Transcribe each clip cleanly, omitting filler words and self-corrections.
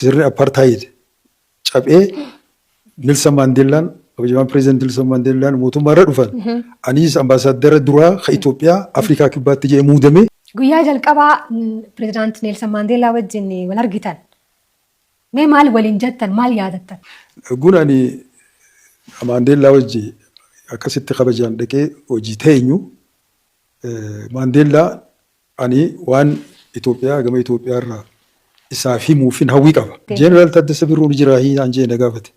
Sirni apartheid caphee Nilsan Maandeellaan, kabajamaan pireezidaantii Nilsan Maandeellaan mootummaa irra dhufan, anis ambaasaaddara duraa ka Itoophiyaa Afrikaa Kibbaatti jedhee muudame. Guyyaa jalqabaa pireezidaanti Neelsan Maandeellaa wajjin wal argitan. Mee maal waliin jettan, maal yaadattan? Gun ani Maandeellaa wajji akkasitti kabajaan dhaqee hojii teenyu, Maandeellaa ani waan Itoophiyaa gama Itoophiyaa irraa isaaf himuufin hawwii qaba. Jeeneraal Taaddasa Birruu ni jiraa naan jedhee na gaafate.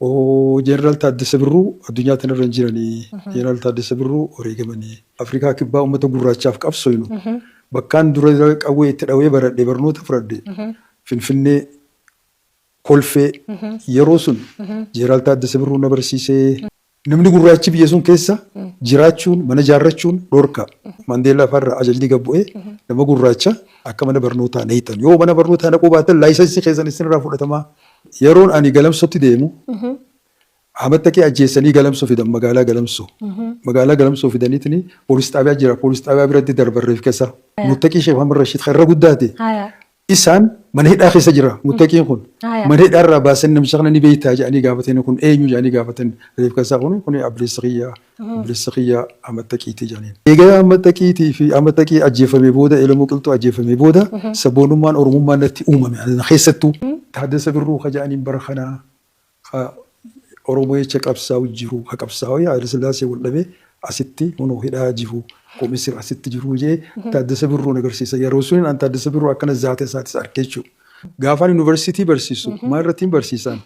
Oo, Jeeneraal Taaddasa Birruu addunyaa tanarra hin jiranii. Jeeneraal Taaddasa Birruu wareegamanii. Afrikaa Kibbaa uummata gurraachaaf qabsoynu. Bakkaan dura qawwee itti dhawee baradhe, barnoota fudhadhe. Finfinnee, Kolfee, yeroo sun Jeeraal Taaddasa Birruu na barsiisee. Namni gurraachi biyya sun keessa jiraachuun, mana ijaarrachuun dhorka. Maandeellaa fa'aa irraa ajajni gad bu'ee nama gurraacha akka mana barnootaa naqxan. Yoo mana barnootaa naquu baatan laayisansii keessan isinirraa fudhatamaa. Yeroon ani Galamsootti deemu Ahmad Taqii ajjeessanii Galamsoo fidan, magaalaa Galamsoo. Magaalaa Galamsoo fidaniitini poolis xaabiyaa jira. Poolis xaabiyaa biratti darban reefka isaa. Muttaqii Sheekh Muhammad Rashiid kan irra guddaate. Isaan mana hidhaa keessa jira Muttaqiin kun. Mana hidhaa irraa baasanii namicha kana ni beektaa jedhanii gaafatanii, kun eenyu jedhanii gaafatan, reefka isaa kun kun obboleessa kiyya, obboleessa kiyya Ahmad Taqiitii jedhaniin. Egaa Ahmad Taqiitii fi Ahmad Taqii ajjeefamee booda, Elemoo Qilxuu ajjeefamee booda, sabboonummaan Oromummaa natti uumame ana keessattuu. Taaddasa Birruu ka jedhaniin bara kanaa ka Oromoo jecha qabsaa'u jiru, ka qabsaa'u Haayila Sillaasee wal dhabee asitti hunoo hidhaa jiru, komisir asitti jiru jee Taaddasa Birruun agarsiisa. Yeroo sun an Taaddasa Birruu akkana zaata isaatis arge jechuudha. Gaafaan yuunivarsiitii barsiisu maal irratti hin barsiisan?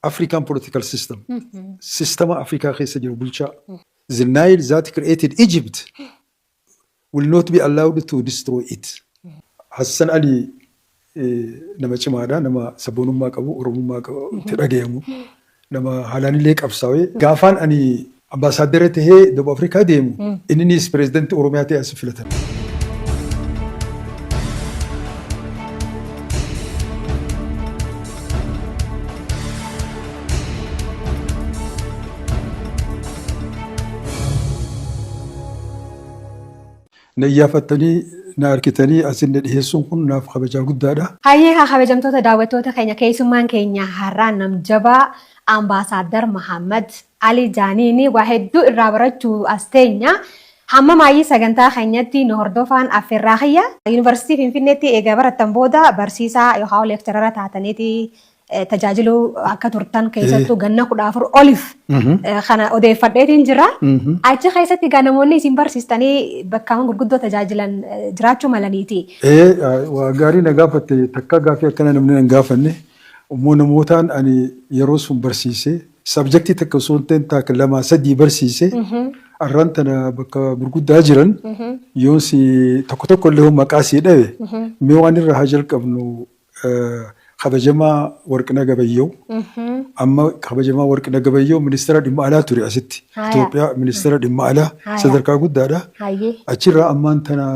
African political system. Sistema Afrikaa keessa jiru bulchaa. The Nile that created Egypt will not be allowed to destroy it. Hassan Ali nama cimaadha, nama sabboonummaa qabu, Oromummaa qabu, itti dhagayamu, nama haalaan illee qabsaa'e. Gaafaan ani ambaasaaddara tahee Daba Afrikaa deemu, inninis pireezidantii Oromiyaa ta'ee as filatan. Na iyyaafattanii na arkitanii asin na dhiheessuun kun naaf kabajaa guddaadha. Hayyee kaa, kabajamtoota daawwattoota keenya, keessummaan keenya har'aa nam jabaa Ambaasaaddar Mahammad Ali Jaaniini waa hedduu irraa barachuu as teenya. Hamma maayyii sagantaa keenyatti nu hordofaan affeerraa kiyya. Yuunivarsiitii Finfinneetti eega barattan booda barsiisaa yookaan lecturer taataniiti tajaajiluu akka turtan, keessattuu ganna 14 oliif kana odeeffadheetiin jira. Achi keessatti egaa namoonni isin barsiistanii bakkaawwan gurguddoo tajaajilan jiraachuu malaniiti. Waa gaarii na gaafatte, takka gaafii akkana namni na hin gaafanne. Immoo namootaan ani yeroo sun barsiise, subjectii takka osoo hin ta'in taaka lama sadii barsiise, arraan tana bakka gurguddaa jiran yoon si tokko tokko illee maqaa sii dhabe, mee waan irraa haa jalqabnu. Kabajamaa Warqina Gabayyoo. Amma kabajamaa Warqina Gabayyoo ministeera dhimma alaa ture asitti. Itoophiyaa ministeera dhimma alaa sadarkaa guddaadha. Achirraa ammaan tana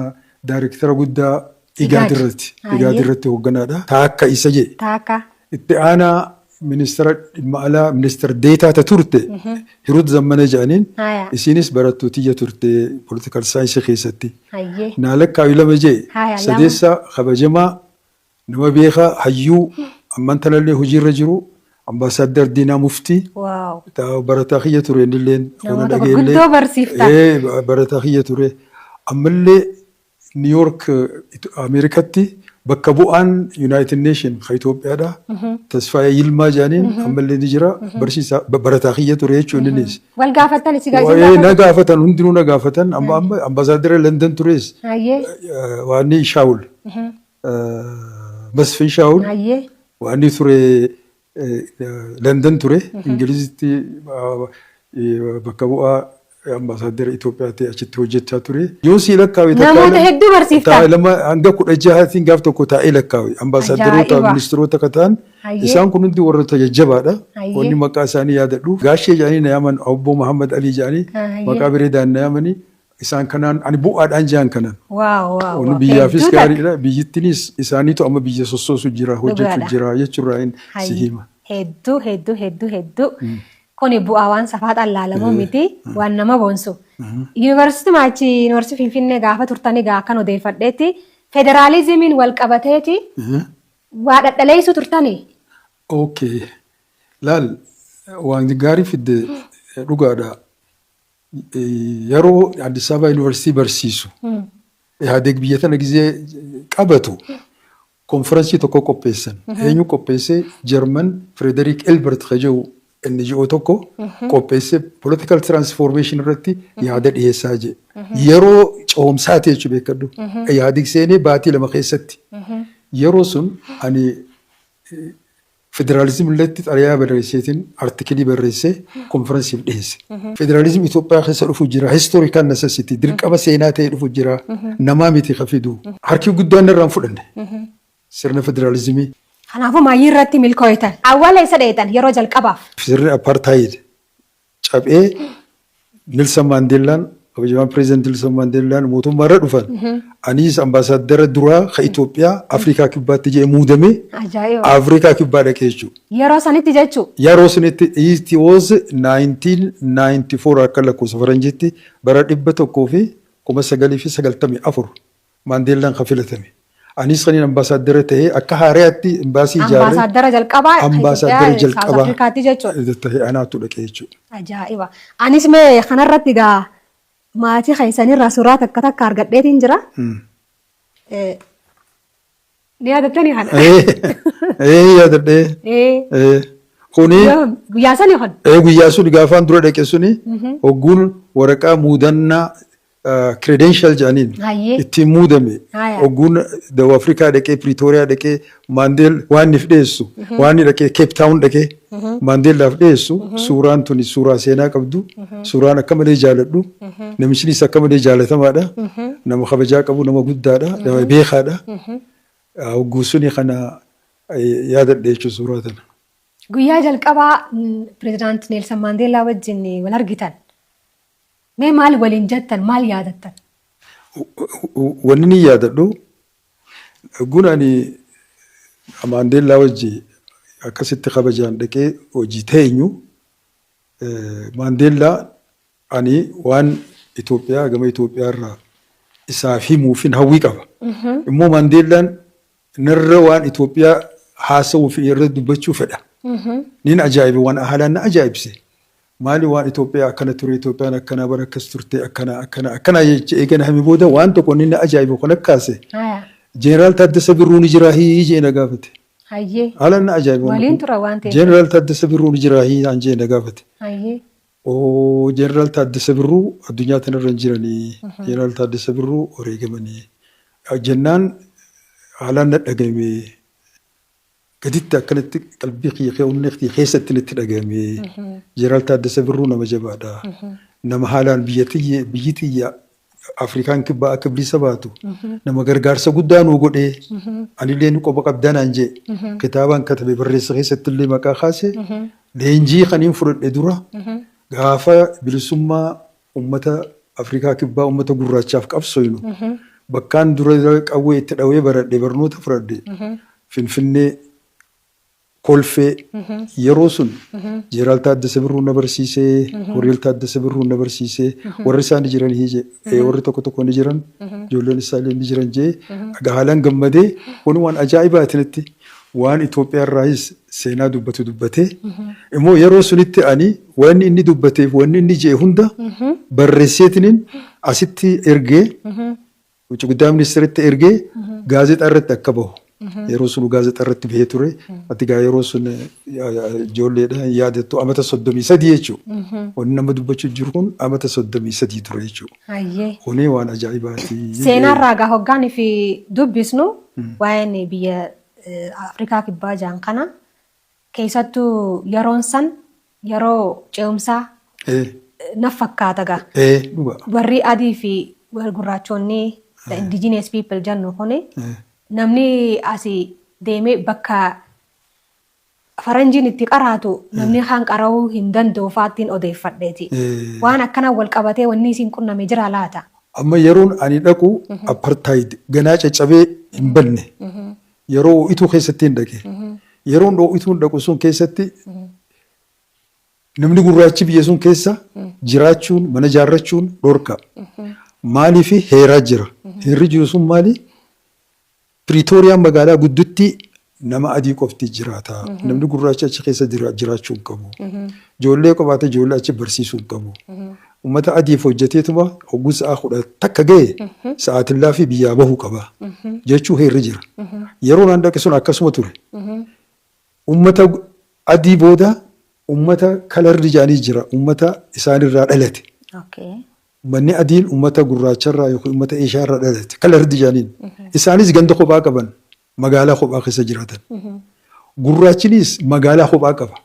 daayirektara guddaa Igaad irratti. Igaad irratti hoogganaadha. Taakka isa jedhe. Taakka. Itti aanaa ministeera dhimma alaa, ministeera deetaa ta turte, Hirut Zammana jedhaniin, isiinis barattuu tiyya turte political science keessatti. Naa lakkaawi lama jee. Sadeessa kabajamaa nama beekaa hayyuu amman tanallee hojiirra jiru Ambaasaaddar Diinaa Muftii. Barataa kiyya ture innilleen. Namoota gurguddoo barsiiftan. Barataa kiyya ture. Ammallee New York Ameerikatti bakka bu'aan United Nation ka Itoophiyaadha. Tasfaayee Yilmaa jedhaniin ammallee ni jira. Barsiisaa barataa kiyya ture jechuun innis. Wal gaafattan isin Na gaafatan, hundinuu na gaafatan. Amma amma ambaasaadara London tures. Waanni Shaawul. Masfin Shaawul. Waanni ture London ture. Ingilizitti bakka bu'aa ambaasaadara Itoophiyaa ta'e achitti hojjechaa ture. Yoo sii lakkaawe Namoota hedduu barsiiftan. Lama hanga 16tiin gaaf tokko taa'ee lakkaawe. Ambaasaadaroota, ministeerota ka ta'an isaan kun hundi warroota jajjabaadha. Wanni maqaa isaanii yaadadhu. Gaashee jedhanii na yaaman, Obbo Muhammad Alii jedhanii maqaa bareedaan na yaamanii, isaan kanaan ani bu'aadhaan jiran kanan. Wanni biyyaafis gaariidha. Biyyittinis isaaniitu amma biyya sossoosu jira, hojjechu jira jechuurraa si hima. Hedduu hedduu hedduu hedduu. Kuni bu'aa waan safaadhaan laalamuu miti, waan nama boonsu. Yuunivarsiitii achi Yuunivarsiitii Finfinnee gaafa turtan egaa akkan odeeffadheetti federaalizimiin wal qabateeti Waa dhadhaleessuu turtanii? Okay. Laal, waan gaarii fidde, dhugaadha. Yeroo Addis Ababa Yuunivarsiitii barsiisu, Ihaadeeg biyya tana gizee qabatu, konferansii tokko qopheessan. Eenyu qopheesse? Jarman Frederik Elbert ka jedhu NGO tokko qopheesse, political transformation irratti yaada dhiyeessaa jedhe. Yeroo ce'umsaati jechuun beekadhu. Ihaadeeg seenee baatii 2 keessatti. Yeroo sun ani federaalizimii irratti xalayaa barreesseetiin, artikilii barreessee konferensiif dhiyeesse. Federaalizimii Itoophiyaa keessa dhufu jira. Historical necessity, dirqama seenaa ta'ee dhufu jira. Namaa miti ka fidu. Harki guddaan irraan fudhanne. Sirna federaalizimii. Kanaafuu maayyii irratti milkooytan. Awwaala isa dheetan yeroo jalqabaaf? Sirni apartheid cabee, Nilsan Maandeellaan, kabajamaan pireezidantii Nilsan Maandeellaan mootummaa irra dhufan. Anis ambaasaaddara duraa ka Itoophiyaa Afrikaa Kibbaatti jedhee muudamee Ajaa'iba! Afrikaa Kibbaa dhaqee jechuudha. Yeroo sanitti jechuu? Yeroo sanitti, it was 1994 akka lakkoofsa faranjiitti, bara 1994 Maandeellaan kan filatame. Anis kanin ambaasaaddara ta'ee akka haaraatti imbaasii ijaarree Ambaasaaddara jalqabaa ambaasaaddara Itoophiyaa South jalqabaa Afrikaatti jechuudha. ta'ee anaatu dhaqee jechuudha. Ajaa'iba! Anis mee kanarratti egaa maatii keessanirraa suuraa takka takka argadheetiin jira. Ni yaadattanii kana? Ee, yaadadhee. Kuni Guyyaa sanii kun? Guyyaa sun gaafaan dura dhaqe suni, hogguun waraqaa muudannaa, credential jedhaniin, ittiin muudame, hogguun Dawaa Afrikaa dhaqee, Pretoria dhaqee, Maandeel waan inni dhiyeessu, waan inni dhaqee Cape Town dhaqee Maandeellaaf dhiyeessu, suuraan tuni suuraa seenaa qabdu, suuraan akka malee jaaladhu, namichinis akka malee jaalatamaadha, nama kabajaa qabu, nama guddaadha, nama beekaadha. Hogguu suni kana yaadadhe jechuudha suuraa tana. Guyyaa jalqabaa pireezidaant Neelsan Maandeellaa wajjin wal argitan. Mee maal waliin jettan, maal yaadattan? Wanni ni yaadadhu, hogguun ani Maandeellaa wajji akkasitti kabajaan dhaqee hojii teenyu, Maandeellaa ani waan Itoophiyaa gama Itoophiyaa irraa isaaf himuufin hawwii qaba. Immoo Maandeellaan narra waan Itoophiyaa haasa'uu fi irra dubbachuu fedha. Nin ajaa'ibe, waan haalaan na ajaa'ibse. Maali, waan Itoophiyaa akkana ture, Itoophiyaan akkanaa bara akkas turte, akkana akkana akkana jecha eegana himi booda, waan tokko inni na ajaa'ibe kan akkaase, Jeneraal Taaddasa Birruu ni jiraa hii jee na gaafate. Haalaan na ajaa'ibe wanni Waliin kun. tura waan ta'eef. Jeneraal Taaddasa Birruu ni jiraa hii naan jee na gaafate. Oo, Jeneraal Taaddasa Birruu addunyaa tanarra hin jiranii. Jeneraal Taaddasa Birruu wareegamanii. Jennaan haalaan na dhagahame. Gaditti akkanatti qalbii kiyya, onnee kiyya keessatti natti dhagahame. Jeneraal Taaddasa Birruu nama jabaadha. Nama haalaan biyya tiyya, biyyi tiyya Afrikaan Kibbaa akka bilisa baatu nama gargaarsa guddaa nuu godhee, anillee nu qoba qabdaa naan jee, kitaabaan katabe barreessa keessatti illee maqaa kaase, leenjii kaniin fudhadhe dura gaafa bilisummaa ummata Afrikaa Kibbaa, ummata gurraachaaf qabsoynu, bakkaan dura qawwee itti dhawee baradhe, barnoota fudhadhe Finfinnee Kolfee. Yeroo sun Jeneraal Taaddasa Birruu na barsiisee, Korneel Taaddasa Birruu na barsiisee, warri isaan ni jiran hii jee, warri tokko tokko ni jiran, ijoolleen isaallee ni jiran jee, haalaan gammadee. Kun waan ajaa'ibaati natti. Waan Itoophiyaa irraayis seenaa dubbatu dubbatee, immoo yeroo sunitti ani wanni inni dubbateef wanni inni jee hunda barreesseetiniin asitti ergee, wucci guddaa ministeeritti ergee, gaazexaa irratti akka bahu. Yeroo sun gaazexaa irratti bahee ture. Ati gaa yeroo sun ijoolleedha, hin yaadattu, amata 33 jechuudha. Wanni nama dubbachuu jiru kun amata 33 ture jechuudha. Kuni waan ajaa'ibaati. Seenaarraa gaa hoggaan fi dubbisnu, waa'een biyya Afrikaa Kibbaa jaan kana keessattuu yeroon san yeroo ce'umsaa na fakkaata gaa. Ee, dhuga. Warri adii fi warri gurraachonni, the indigenous people jennu kuni, namni asii deemee bakka faranjiin itti qaraatu namni kaan qara'uu hin danda'u fa'aattiin odeeffadheeti. Waan akkana wal qabatee wanni isin qunname jira laata? Amma yeroon ani dhaqu apartheid ganaa caccabee hin banne. Yeroo ho'ituu keessatti hin dhaqe. Yeroon ho'ituun dhaqu sun keessatti namni gurraachi biyya sun keessa jiraachuun, mana ijaarrachuun dhorka. Maaliif? Heeraa jira. Heerri jiru sun maali? Piriitooriyaan magaalaa gudditti Nama adii qofti jiraata. Namni gurraachi achi keessa jiraachuu hin qabu. Ijoollee qabaate ijoollee achi barsiisuu hin qabu. Uummata adiif hojjeteetuma hogguu sa'a 11 ga'e sa'aatillaa fi biyyaa bahuu qaba jechuu heerri jira. Yeroo naan dhaqe sun akkasuma ture. Uummata adii booda uummata colored jaanii jira. Uummata isaanirraa dhalate. Uummanni adiin uummata gurraacharraa yookiin uummata Eeshiyaarraa dhalate. Colored jaaniin. Isaanis ganda kophaa qaban. Magaalaa kophaa keessa jiraatan. Gurraachinis magaalaa kophaa qaba.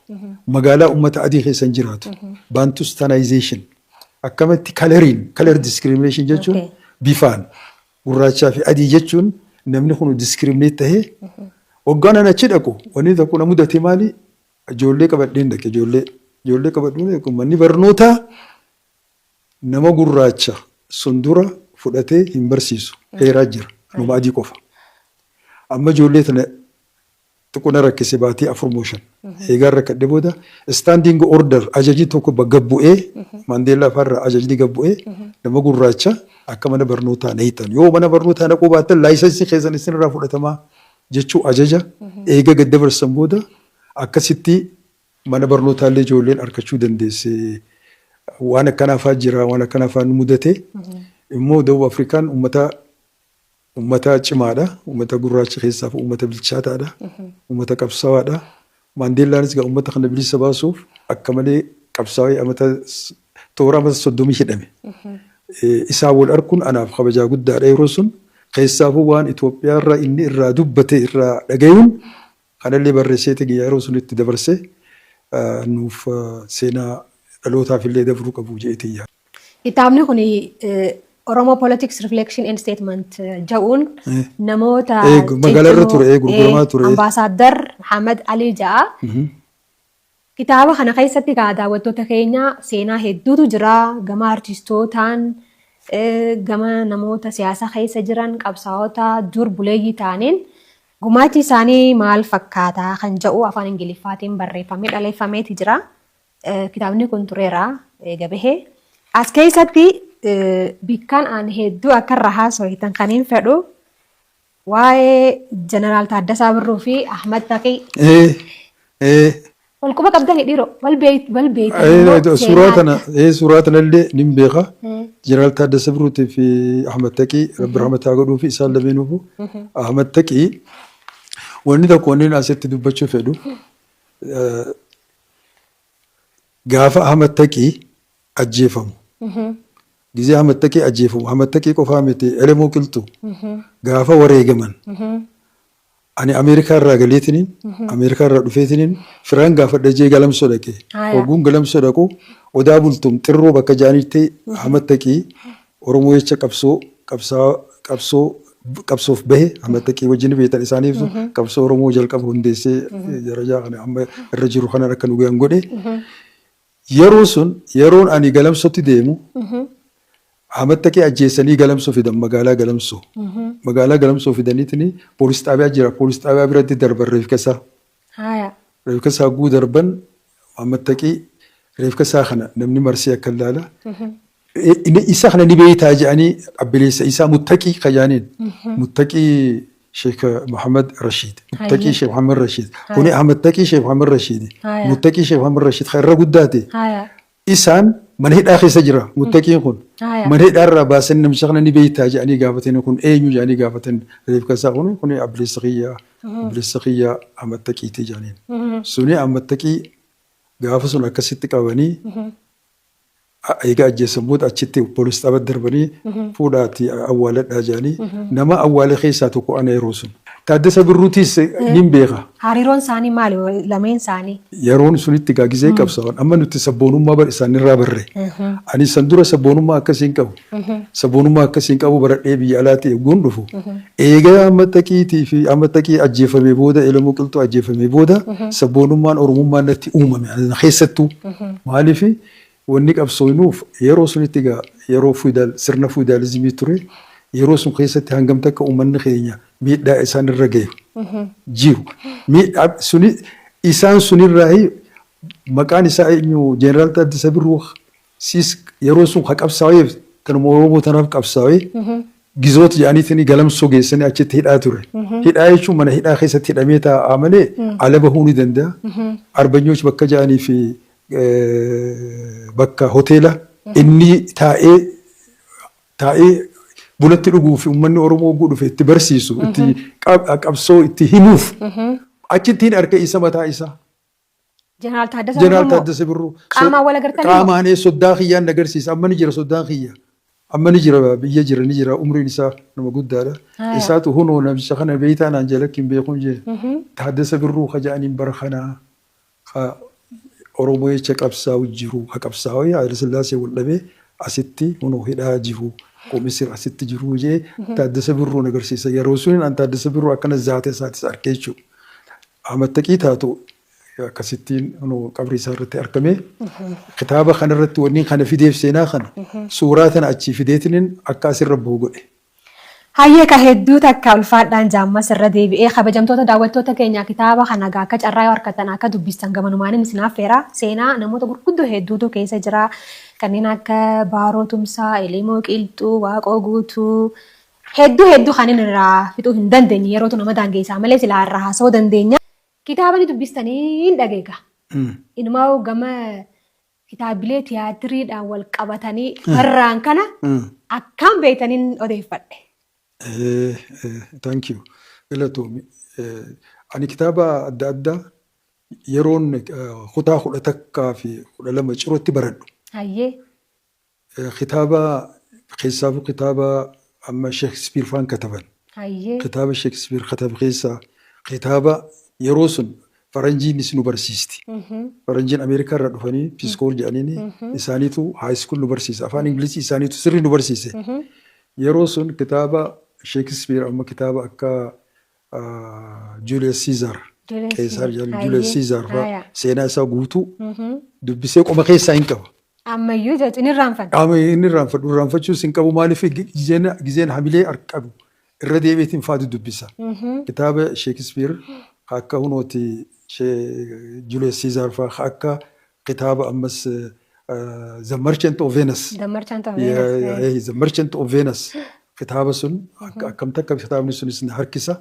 Magaalaa uummata adii keessa hin jiraatu. Bantustanization. Akkamitti coloriin, color discrimination jechuun bifaan gurraachaa fi adii jechuun namni kun discriminate tahee waggaan an achi dhaqu wanni tokko na mudate. Maali? Ijoollee qabadheen dhaqe. Ijoollee qabadhuun dhaqe, manni barnootaa nama gurraacha sun dura fudhatee hin barsiisu. Heeraa jira. Nama adii qofa. Amma ijoollee tana xiqqoo na rakkise baatii 4 moo 5. Eegaan rakkadhe booda standing order, ajajni tokko gabbu'ee, Maandeellaa afaarraa ajajni gabbu'ee, nama gurraacha akka mana barnootaa na hiixan. Yoo mana barnootaa naquu baattan licensii keessan isinirraa fudhatamaa jechuu ajaja eega gad dabarsan booda akkasitti mana barnootaallee ijoolleen argachuu dandeesse. Waan akkanaafaa jira, waan akkanaafaa nu mudate. Immoo Dawub Afrikaan uummata cimaadha. Uummata gurraacha keessaaf uummata bilchaataadha. Uummata qabsaa'aadha. Maandeellaanis egaa uummata kana bilisa baasuuf akka malee qabsaa'ee amata toora amata 30 hidhame. Isaan wal arguun anaaf kabajaa guddaadha yeroo sun. Keessaafuu waan Itoophiyaarraa inni irraa dubbate irraa dhagayuun kanallee barreesseeti yeroo sun itti dabarsee nuuf seenaa dhalootaaf illee dabruu qabu jeetii yaada. Kitaabni kun Oromo Politics Reflection and Statement jedhuun namoota Magaalaa irra ture, gurguramaa ture. Ambaasaadar Muhammad Ali ja'a. Kitaaba kana keessatti egaa daawwattoota keenya seenaa hedduutu jira. Gama artistootaan, gama namoota siyaasa keessa jiran, qabsaa'ota dur buleeyyii ta'aniin gumaachi isaanii maal fakkaata kan jedhu afaan Ingiliffaatiin barreeffamee dhaleeffameeti jira. Kitaabni kun tureera eega bahee. As keessatti bikkaan aan hedduu akka irra haasoftan kan hin fedhu waa'ee Jeneraal Taaddasaa Birruu fi Ahmad Taqii. Wal quba qabdanii dhiiroo, wal beektan. Suuraa tanallee nin beeka. Jeneraal Taaddasaa Birruutii fi Ahmad Taqii, Rabbi rahmataa godhuu fi isaan lameenuufu. Ahmad Taqii, wanni tokko wanni asitti dubbachuu fedhu, gaafa Ahmad Taqii ajjeefamu. Gizee Ahmad Taqii ajjeefamu, Ahmad Taqii qofaa miti, Elemoo Qilxuu gaafa wareegaman. Ani Ameerikaa irraa galeetiniin, Ameerikaa irraa dhufeetiniin firaan gaafadha jee Galamsoo dhaqe. Hogguun Galamsoo dhaqu Odaa Bultum xirroo bakka jaanitti Ahmad Taqii Oromoo jecha qabsoo qabsoo qabsoof bahe, Ahmad Taqii wajjin beektan isaaniif qabsoo Oromoo jalqaba hundeessee darajaa kana amma irra jiru kanan akka nu gahan godhe. Yeroo sun, yeroon ani Galamsootti deemu, Ahmad Taqii ajjeessanii Galamsoo fidan, magaalaa Galamsoo. Magaalaa Galamsoo fidaniitini poolis xaabiyaa jira. Poolis xaabiyaa biratti darban reefka isaa. Reefka isaa guu darban, Ahmad Taqii reefka isaa kana namni marsee akka ilaala. Isa kana ni beektaa jedhanii abbileessa isaa Muttaqii kajaaniin. Muttaqii Sheekh Muhammad Rashiid. Muttaqii Sheekh Muhammad Rashiid. Kuni Ahmad Taqii Sheekh Muhammad Rashiid. Muttaqii Sheekh Muhammad Rashiid kan irra guddaate. Isaan mana hidhaa keessa jira Muttaqiin kun. Mana hidhaa irraa baasanii namicha kana ni beektaa jedhanii gaafatan, kun eenyu jedhanii gaafatan, reefka isaa kun obboleessa kiyya, obboleessa kiyya Ahmad Taqiiti jedhaniin. Suni Ahmad Taqii gaafa sun akkasitti qabanii egaa ajjeessan booda achitti poolis xabat darbanii fuudhaati awwaaladhaa jedhanii nama awwaale keessaa tokko ana yeroo sun. Taaddasa Birruutiis nin beeka. Hariiroon isaanii maali lameen isaanii? Yeroon sunitti gaa gizee qabsaa'an amma nuti sabboonummaa bar isaanirraa barre. Ani san dura sabboonummaa akkasii hin qabu. Sabboonummaa akkasii hin qabu, baradhee biyya alaatti eegguun dhufu. Eega Ahmad Taqiitii fi Ahmad Taqii ajjeefamee booda, Elemoo Qilxuu ajjeefamee booda, sabboonummaan Oromummaan natti uumame ana keessattuu. Maaliif wanni qabsooynuuf yeroo sunitti egaa yeroo feudal, sirna feudalismii ture, yeroo sun keessatti hangam takka uummanni keenya miidhaa isaan irra gahe jiru. Miidhaa suni isaan sunirraa maqaan isaa eenyu, Jeneraal Taaddasaa Birruu siis yeroo sun ka qabsaa'eef tanuma Oromoo tanaaf qabsaa'ee. Gizoot jedhaniitiin Galamsoo geessanii achitti hidhaa ture. Hidhaa jechuun mana hidhaa keessatti hidhamee taa'aa malee ala bahuu ni danda'a. Arbanyooch bakka jedhanii fi bakka hoteela inni taa'ee taa'ee bunatti dhuguu fi uummanni Oromoo oguu dhufe itti barsiisu, itti qabsoo itti himuuf achitti hin arge isa mataa isaa. Jeneraal Taaddasa Jeneraal Birruu moo? Taaddasa Birruu. Qaamaan wal agartanii moo? Qaamaan soddaa kiyyaan na agarsiisa. Amma ni jira soddaan kiyya. Amma ni jira, biyya jira, ni jira, umriin isaa nama guddaadha. Isaatu hunoo namicha kana beeytaa naan jee, lakki hin beekuun jee. Taaddasa Birruu ka ja'aniin bara kanaa ka Oromoo jecha qabsaa'u jiru, ka qabsaa'u Haayila Sillaasee wal dhabee asitti hunoo hidhaa jiru, Komisir asitti jiru jee Taaddasa Birruu na agarsiisa. Yeroo suniin an Taaddasa Birruu akkana zaata isaatis arkee jechuudha. Ahmad Taqii taatu akkasittiin kunoo qabrii isaa irratti argame. Kitaaba kanarratti wanni kana fideef seenaa kana suuraa tana achii fideetiniin akka asirra bahu godhe. Hayyee ka, hedduu takka ulfaadhaan jaammas irra deebi'ee. Kabajamtoota daawwattoota keenya, kitaaba kana gaa akka carraa yoo harkattan akka dubbistan gamanumaaniin isin affeera. Seenaa namoota gurguddoo hedduutu keessa jira. Kanneen akka Baaroo Tumsaa, Elemoo Qilxuu, Waaqoo Guutuu, hedduu hedduu kan inni irraa fixuu hin dandeenye, yerootu nama daangeessaa malee silaa irraa haasa'uu dandeenya. Kitaaba ni dubbistanii hin dhageega. Inumaa gama kitaabilee tiyaatiriidhaan wal qabatanii barraan kana akkaan beektaniin odeeffadhe. Thank you. Galatoomi. Ani kitaaba adda addaa yeroon kutaa 11 fi 12 cirootti baradhu. Kitaaba keessaafuu kitaaba amma Shakespeare faan kataban. Kitaaba Shakespeare katabe keessaa kitaaba yeroo sun faranjiinis nu barsiisti. Faranjiin Ameerikaa irraa dhufanii Peace Corps jedhaniini isaaniitu high school nu barsiisa. Afaan Ingilizii isaaniitu sirrii nu barsiise. Yeroo sun kitaaba Shakespeare amma kitaaba akka Julius Caesar, Julius Qeesaar Caesar. jedhan, Julius Caesar fa'aa seenaa isaa guutuu dubbisee qoma keessaa hin qaba. Ammayyuu jechuun hin irraanfanne. Qaama inni irraanfadhu irraanfachuus hin qabu, maaliif gizeen hamilee qabu irra deebiitiin faatu dubbisa. Kitaaba Shakespeare akka hunooti Julius Caesar fa'aa, akka kitaaba ammas The Merchant of Venice. The Merchant of Venice. The Merchant of Venice. Kitaaba sun akkam takka kitaabni sunis na harkisa.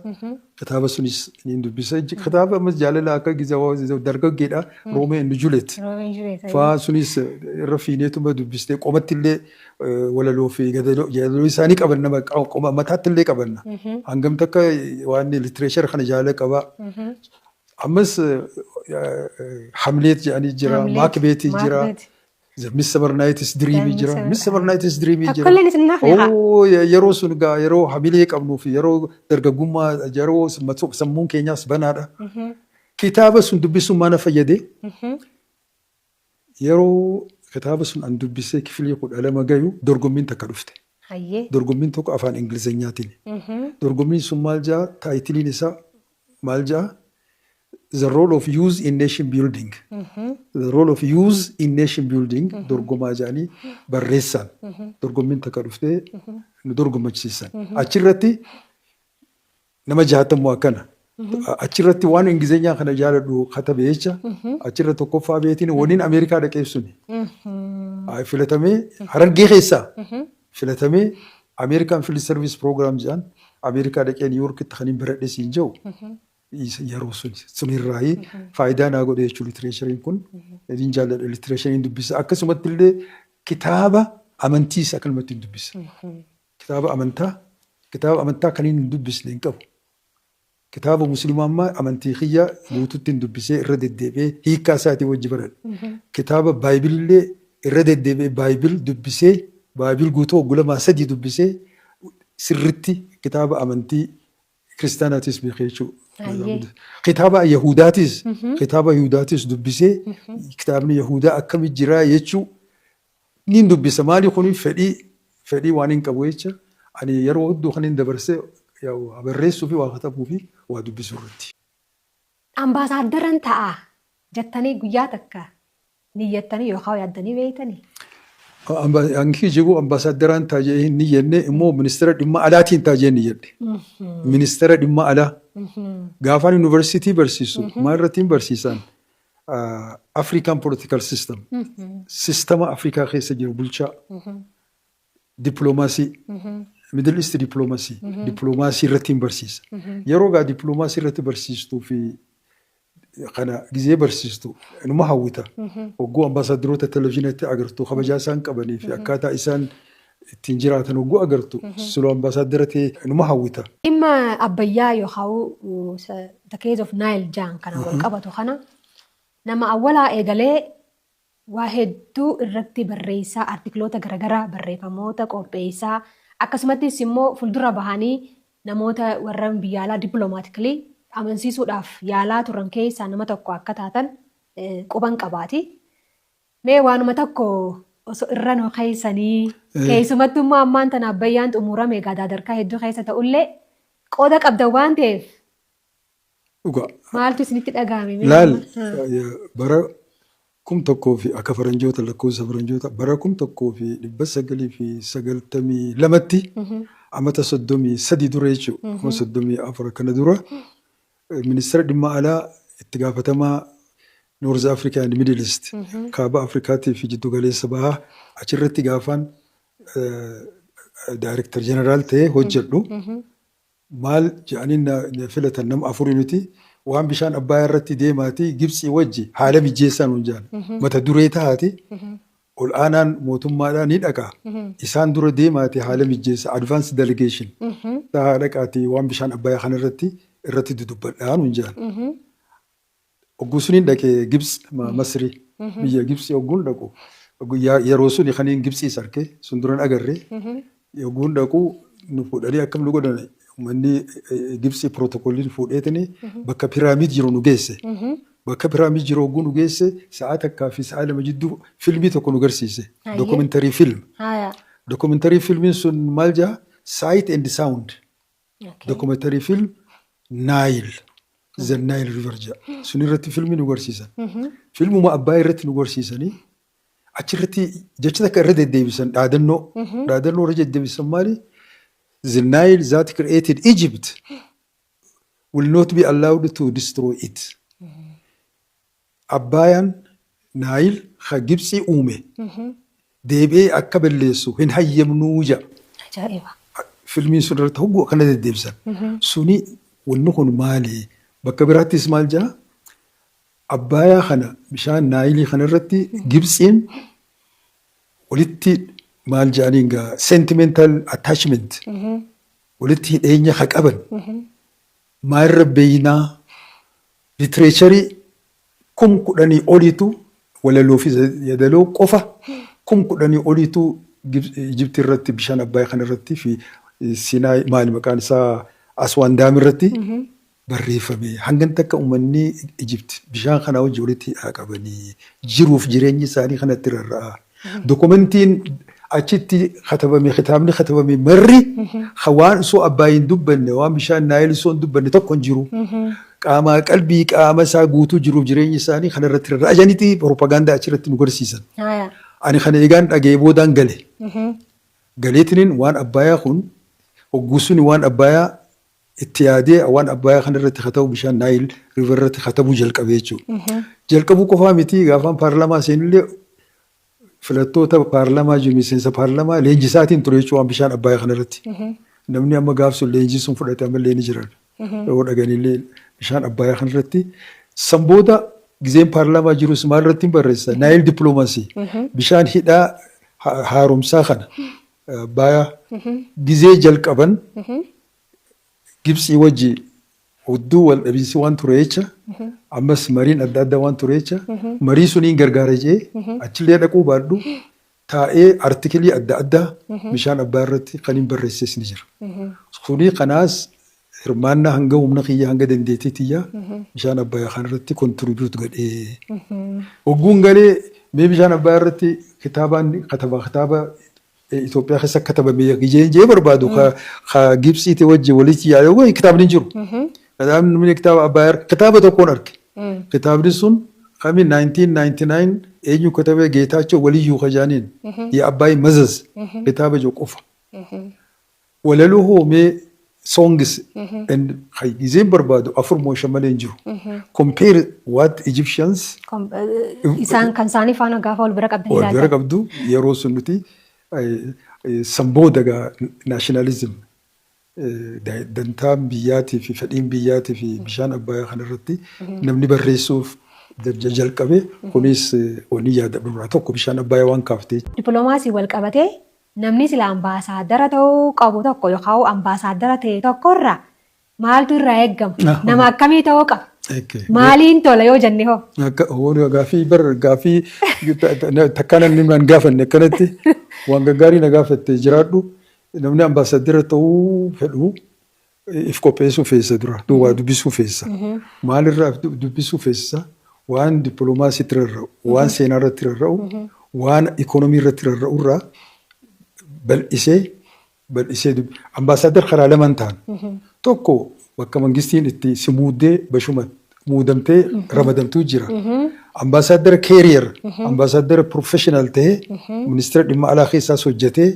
Kitaaba sunis ni dubbisa. Kitaaba ammas jaalala akka gizee dargaggeedha. Romeo and Juliet. Romeo and Juliet. Faa sunis irra fiineetuma dubbistee qomatti illee walaloo fi gadaloo isaanii qabanna, qoma mataatti illee qabanna. Hangam takka waan literature kana jaalala qaba. Ammas Hamlet jedhanii jira, Macbeth jira. The Midsummer Night's Dream jira. Midsummer Night's Dream jira. Tokkolleen isin naaf haa. Oo, yeroo sun gaa yeroo hamilee qabnuu fi yeroo dargaggummaa, yeroo sammuun keenyaas banaadha. Kitaaba sun dubbisuun maana fayyade? Yeroo kitaaba sun an dubbisee kifilii 12 gayu dorgommiin takka dhufte. Dorgommiin tokko afaan Ingilizanyaatiin. Dorgommiin sun maal jaa? Titleiin isaa maal jaa? The Role of Youth in Nation Building. The Role of Youth in Nation Building dorgomaa jedhanii barreessaan. Dorgommiin takka dhuftee nu dorgommachiisan. Achirratti nama 60 akkana. Achirratti waan Ingilizeenyaa kana jaaladhu katabe jecha achirra tokkoffaa beetiin waliin Ameerikaa dhaqee suni. Filatamee Harargee keessaa filatamee American Field Service Program jedhan Ameerikaa dhaqee New Yorkitti kan hin baradhe siin jiru yeroo sun sunirraayi faayidaa naa godhe jechuudha literatureiin kun. Inni jaalladha, literatureiin dubbisa. Akkasumatti illee kitaaba amantiis akkanumatti hin dubbisa. Kitaaba amantaa kan hin dubbisne hin qabu. Kitaaba musliimaa ammaa amantii kiyya guututti hin dubbisee irra deddeebi'ee hiikkaa isaatii wajji baradhe. Kitaaba Bibleillee irra deddeebi'ee Bible dubbisee, Bible guutuu oggulamaa sadii dubbisee sirritti kitaaba amantii kiristaanaatis beekee jechuudha. Kitaaba Yahudaatis dubbisee kitaabni Yahudaa akkami jira jechuu niin dubbisa. Maali kun fedhii waan hin qabu jecha ani yeroo hedduu kan hin dabarsee barreessuu fi waa katabuu fi waa dubbisuu irratti. Ambaasaaddaran ta'a jettanii guyyaa takka niyyattanii yookaan yaaddanii beektanii? Hangi jiru ambaasaaddaraan ta'a jee hin niyyenne, immoo ministeera dhimma alaatiin ta'a jee niyyadhe. Ministeera dhimma alaa. Gaafaan yuunivarsiitii barsiisu maal irratti hin barsiisan? African political system. Sistema Afrikaa keessa jiru bulchaa. Dippiloomaasii. Middle East diplomacy, dippiloomaasii irratti hin barsiisa. Yeroo gaa dippiloomaasii irratti barsiistuu fi kana gizee barsiistu numa hawwita. Hogguu ambaasaadaroota televizyiinatti agartu, kabajaa isaan qabanii fi akkaataa isaan ittiin jiraatan hogguu agartu, siloo ambaasaadara ta'e numa hawwita. Dhimma Abbayyaa yookaan the case of Nile jaan kana wal qabatu kana nama awwalaa eegalee waa hedduu irratti barreessaa, artikloota garaagaraa, barreeffamoota qopheessaa, akkasumattis immoo fuuldura bahanii namoota warra biyya alaa diplomatically amansiisuudhaaf yaalaa turan keessaa nama tokko akka taatan quban qabaati. Mee waanuma tokko osoo irra nu keessanii, keessumattuu immoo ammaan tana Abbayyaan xumurame egaa daadarkaa hedduu keessa ta'ullee qooda qabdan waan ta'eef Dhugaa. maaltu isinitti dhagahame? Laal, bara 1000 fi akka faranjoota, lakkoofsa faranjoota, bara 1992tti, amata 33 dura jechuudha. Kuma 34 kana dura, ministeera dhimma alaa itti gaafatamaa North Africa and Middle East, kaaba Afrikaatii fi jiddu galeessa bahaa achirratti gaafaan director general ta'ee hojjedhu. Maal jedhanii na filatan? Nama afurii nuti waan bishaan Abbayaa irratti deemaati Gibxii wajji haala mijeessaa nuun jedhan. Mata duree tahaati ol aanaan mootummaadhaa ni dhaqa. Isaan dura deemaati haala mijeessa, advance delegation. Tahaa dhaqaati waan bishaan Abbayaa kana irratti dudubbadhaa nuun jedhan. Hogguu suniin dhaqee Gibxi, Masrii, biyya Gibxii hogguun dhaqu, yeroo suni kaniin Gibxiis arge, sun duran agarre. Hogguun dhaqu nu fuudhanii akkam nu godhan, uummanni Gibxii pirootokooliin fuudheetini bakka piraamid jiru nu geesse. Bakka piraamid jiru hogguu nu geesse, sa'a 1 fi sa'a 2 jidduu filmii tokko nu garsiise. Documentary film. Documentary filmiin sun maal jaa? Sight and Sound. Documentary film Nile. The Nile River jedha. Sun irratti filmii nu garsiisan. Filmuma Abbaa irratti nu garsiisanii achirratti jecha takka irra deddeebisan, dhaadannoo. Dhaadannoo irra deddeebisan maali? "The Nile that created Egypt will not be allowed to destroy it." Abbaayaan Naayil ka Gibxii uume deebi'ee akka balleessu hin hayyamnuu jedha. Ajaa'iba. Filmiin sun irratti hogguu akkana deddeebisan. Suni wanni kun maali? Bakka biraattis maal jedha? Abbayaa kana, bishaan Naayilii kana irratti Gibxiin walitti maal jedhaniin gaa, sentimental attachment, walitti hidheenya ka qaban maalirra beeynaa? Literature 10,000 oliitu, walaloo fi yadaloo qofa 10,000 oliitu Ijiptii irratti, bishaan Abbaay kana irratti fi Sinaay, maali maqaan isaa, Aswaan Dam irratti barreeffame. Hangan takka uummanni Ijipti bishaan kanaa wajji walitti hidhaa qabanii jiruuf jireenyi isaanii kanatti rarra'a. Dokumentiin achitti katabame, kitaabni katabame marri waan osoo Abbaay hin dubbanne, waan bishaan Naayil osoo hin dubbanne tokko hin jiru. Qaamaa qalbii qaama isaa guutuu jiruuf jireenyi isaanii kana irratti rarra'a jedhaniiti propagaandaa achirratti nu garsiisan. Ani kana eegaan dhaga'ee boodaan gale. Galeetiniin waan Abbayaa kun hogguu suni waan Abbayaa itti yaadee waan Abbayaa kana irratti katabuu, bishaan Nile River irratti katabuu jalqabe jechuudha. Jalqabuu qofaa miti, gaafaan paarlamaa seenillee filattoota paarlamaa jiru, miseensa paarlamaa leenjisaatiin ture jechuudha waan bishaan Abbayaa kana irratti. Namni amma gaaf sun leenjii sun fudhate ammallee ni jiran. Yoo dhaganillee bishaan Abbayaa kana irratti. San booda gizeen paarlamaa jirus maal irratti hin barreessa? Nile diplomacy. Bishaan hidhaa haaromsaa kana Abbayaa gizee jalqaban Gibxii wajji hudduu wal dhabiinsi waan ture jecha, ammas mariin adda addaa waan ture jecha, marii suniin gargaara jee achillee dhaquu baadhu taa'ee artikilii adda addaa bishaan Abbaa irratti kan hin barreesses ni jira. Kuni kanaas hirmaannaa hanga humna kiyya, hanga dandeettii tiyyaa bishaan Abbayaa kana irratti contribute godhee. Hogguun galee mee bishaan Abbayaa irratti kitaabaan kataba, kitaaba Itoophiyaa keessa katabame jee jee barbaadu ka Gibxiiti wajji walitti yaa'ee kitaabni hin jiru. Kitaabni kitaaba Abbayaa kitaaba tokkoon arge. Kitaabni sun kami? 1999 eenyu katabe? Geetaachoo Waliyyuu kajaaniin የአባይ መዘዝ kitaaba jiru qofa. Walaloo hoo mee, songs gizeen barbaadu afur moo shan malee hin jiru. Compare what Egyptians Isaan kan isaanii faana gaafa wal bira qabdanii wal bira qabdu yeroo sun nuti San booda gaa nationalism, dantaan biyyaatii fi fedhiin biyyaatii fi bishaan Abbayyaa kanarratti namni barreessuuf jalqabe. Kunis wanni yaadadhu irraa tokko bishaan Abbayyaa waan kaaftee. Dippiloomaasii wal qabatee namni sila ambaasaaddara ta'uu qabu tokko yookaan ambaasaaddara ta'e tokkorraa maaltu irraa eeggama? Nama akkamii ta'uu qaba? Maaliin tola yoo jenne hoo? Akka gaaffii bar gaaffii takkaa namni naan gaafanne, akkanatti waan gaggaarii na gaafatte, jiraadhu. Namni ambaasaadara ta'uu fedhu if qopheessuu feessa, dura waa dubbisuu feessa. Maalirraa dubbisuu feessa? Waan dippiloomaasiitti rarra'u, waan seenaa irratti rarra'u, waan ikoonomii irratti rarra'u irraa bal'isee bal'isee. Ambaasaadar karaa lamaan ta'an. Tokko bakka mangistiin itti si muuddee bashuma muudamtee ramadamtuu jira. Ambaasaadara career, ambaasaadara professional ta'ee ministeera dhimma alaa keessaas hojjetee,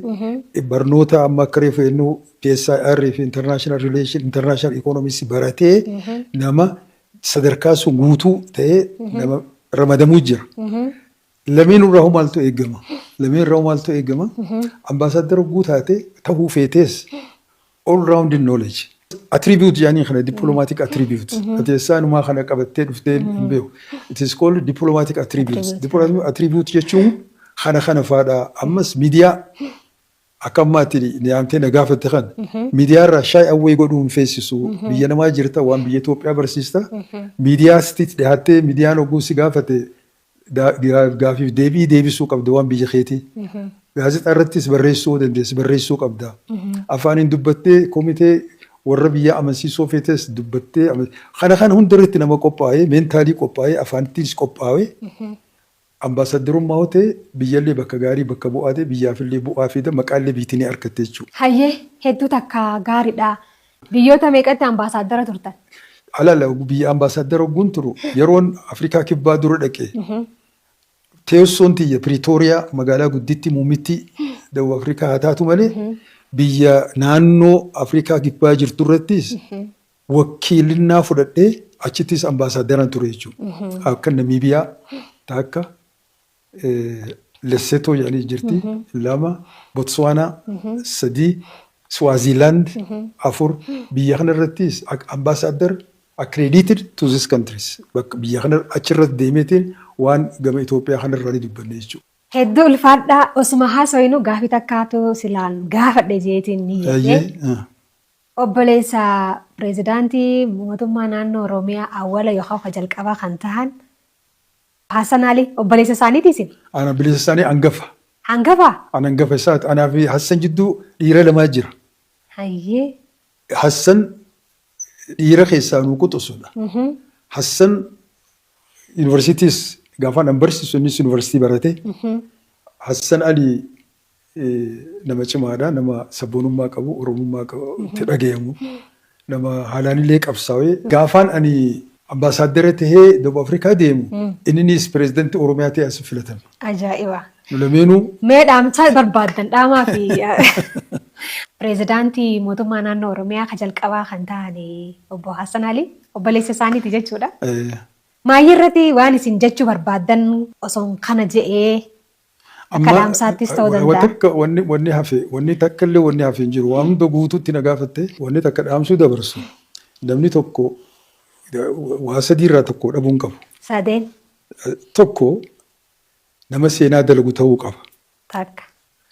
barnoota amma akka reefu ennuu PSIR fi international relation, international economics baratee, nama sadarkaa sun guutuu ta'ee nama ramadamuu jira. Lameen irraa maaltu eegama? Lameen irraa maaltu eegama? Ambaasaadara guutaate ta'uu feetees all round knowledge. Attribute jedhanii kana, diplomatic attribute. Ati isaanumaa kana qabattee dhuftee hin beeku. It is called diplomatic attributes. Diplomatic attribute jechuun kana kana faadha. Ammas miidiyaa akka ammaatti ni yaamtee na gaafatte kana. Miidiyaa irraa shy away godhuu hin feessisu. Biyya namaa jirta, waan biyya Itoophiyaa barsiista. Miidiyaatti dhiyaattee miidiyaan oguu si gaafate gaafiif deebii deebisuu qabda waan biyya keetii. Gaazexaa irrattis barreessuu dandeessi, barreessuu qabda. Afaaniin dubbattee komitee warra biyya amansiisoo feetes dubbattee, kana kana hundarratti nama qophaa'ee, mentally qophaa'ee, afaanittis qophaa'ee, ambaasadarummaa yoo ta'e biyyallee bakka gaarii bakka bu'aa ta'e, biyyaafillee bu'aa fida, maqaallee biitii ni argatte jechuudha. Hayyee, hedduu takka gaariidha. Biyyoota meeqatti ambaasaadara turtan? Alaala biyya ambaasaadara ogguun turu, yeroon Afrikaa Kibbaa dura dhaqe teessoon tiyya Piriitooriyaa, magaalaa gudditti muummitti Dawub Afrikaa haa taatu malee, biyya naannoo Afrikaa Kibbaa jirtu irrattis wakiilinnaa fudhadhee achittis ambaasaadaran ture jechuudha. Akka Namiibiyaa takka, Lesotho jedhanii jirti lama, Botswaanaa sadii, Swaziland afur. Biyya kana irrattis ambaasaadar accredited to these countries, bakka biyya kana achirratti deemeetiin waan gama Itoophiyaa kanarraa ni dubbanne jechuudha. Hedduu ulfaadhaa. Osuma haasawinu gaafii takkaatu silaan gaafadhe jeetiin ni jedhee. Obboleessa pireezidaantii mootummaa naannoo Oromiyaa awwala yookaan ka jalqabaa kan tahan Hassan Ali, obboleessa isaaniiti isin? Ana obboleessa isaanii hangafa. Hangafa? Ana hangafa isaati. Anaa fi Hassan jidduu dhiira lamaa jira. Hassan dhiira keessaa nuu quxisudha. Hassan yuunivarsiitiis gaafa nan barsiisu innis yuunivarsiitii barate. Hassan Ali nama cimaadha. Nama sabboonummaa qabu, Oromummaa qabu, itti dhagayamu. Nama haalaanillee qabsaa'ee. Gaafaan ani ambaasaaddara tahee Dawub Afrikaa deemu inninis pireezidantii Oromiyaa ta'ee as filatame. Ajaa'iba! Nu lameenuu. Mee dhaamsa barbaaddan dhaamaa fi pireezidaantii mootummaa naannoo Oromiyaa ka jalqabaa kan ta'an obbo Hassan Ali obboleessa isaaniiti jechuudha. Maayii irratti waan isin jechuu barbaaddan osoo kana je'ee akka dhaamsaattis ta'uu danda'a. Takka wanni hafe, wanni takka illee wanni hafe hin jiru. Waan hunda guutuutti na gaafatte. Wanni takka dhaamsuu dabarsu, namni tokko waa sadii irraa tokko dhabuu hin qabu. Sadeen. Tokko, nama seenaa dalagu ta'uu qaba. Takka.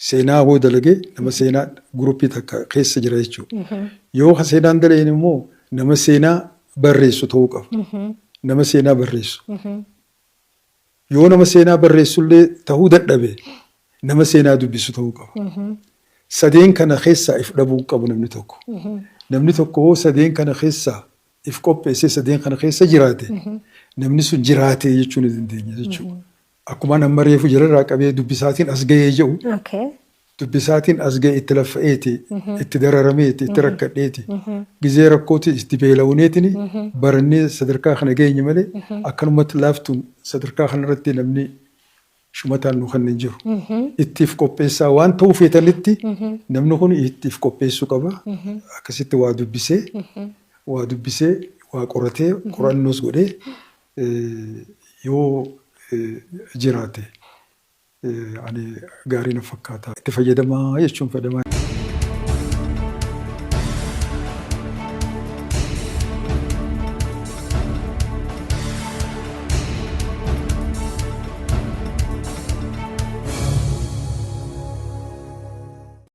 Seenaa hoo dalage, nama seenaa guruppii takka keessa jira jechuudha. Yoo ka seenaan dalageen immoo nama seenaa barreessu ta'uu qaba. Nama seenaa barreessu. Yoo nama seenaa barreessullee ta'uu dadhabe, nama seenaa dubbisu ta'uu qaba. Sadeen kana keessaa if dhabuu hin qabu namni tokko. Namni tokko hoo sadeen kana keessaa if qopheessee sadeen kana keessa jiraate, namni sun jiraate jechuu ni dandeenya jechuudha. Akkuma amma reefu jalarraa qabee dubbisaatiin as gahee jedhu, dubbisaatiin as ga'e, itti laffa'eeti, itti dararameeti, itti rakkadheeti. Gizee rakkooti itti beela'uneetini barannee sadarkaa kana geenye malee akkanumatti laaftuun sadarkaa kanarratti namni shumataan nu kan hin jiru. Ittiif qopheessaa waan ta'uu feetanitti namni kun ittiif qopheessuu qaba. Akkasitti waa dubbisee, waa dubbisee, waa qoratee, qorannoos godhee yoo jiraate. Ani gaarii na fakkaata. Itti fayyadamaa jechuun fedha.